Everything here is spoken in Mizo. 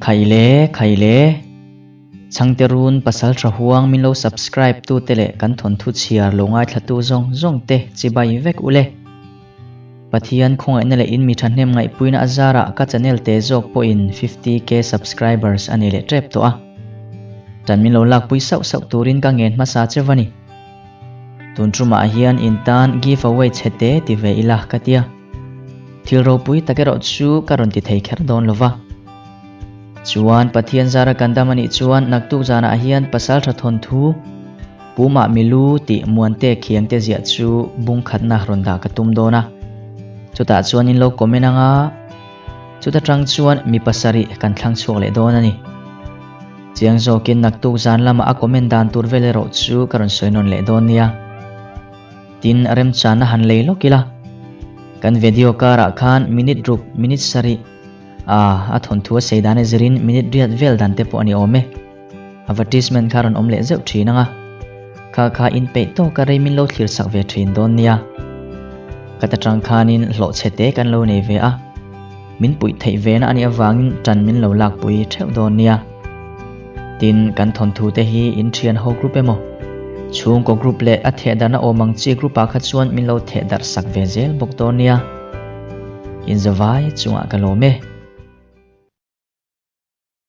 Khaile khaile. Chhangte run pasal tha huang min lo subscribe tu te leh kan thawnthu chhiar lo ngaithla tu zawng zawng te chibai vek ule. Pathian khawngaihna leh in mi thahnem ngaihpuina a zarah ka channel te zawk pawhin 50k subscribers a nei leh tep tawh a. Tan min lo lakpui sauh sauh turin ka ngen hmasa cheu a ni. Tun tumah hian in tan give away chhe te ti ve ila ka tia. Thil ropui tak erawh chu ka rawn ti thei kher dawn lova. Chuan Pathian zara kan dam anih chuan naktuk zanah hian pasaltha thawnthu Pumah Milu tih Muante Khiangte ziah chu bung khatna rawn dah ka tum dawn a. Chutah chuan in lo comment anga chuta tang chuan mi pasarih kan thlang chhuak leh dawn a ni. Chiang zawkin naktuk zan lama a comment dan tur vel erawh chu ka rawn sawi nawn leh dawn nia. Tin, remchana han lei lawk ila. Kan video karah khan minute ruk, minute sarih, ah, a thawnthu a sei dan e zirin minute riat vel dan te pawh a ni awm e. Advertisement kha rawn awm leh zeuh thin ang a. Kha kha in peih tawk a rei min lo thlir sak ve thin dawn nia. Ka ta tang khanin hlawh chhe te kan lo nei ve a. Min puih theih ve na a nih avangin tan min lo lakpui theuh dawn nia. Tin, kan thawnthu te hi in thian ho group emaw, chhungkaw group leh a thehdarhna awm ang chi group ah kha chuan min lo thehdarh sak ve zel bawk dawn nia. Inzawai chungah ka lawm e.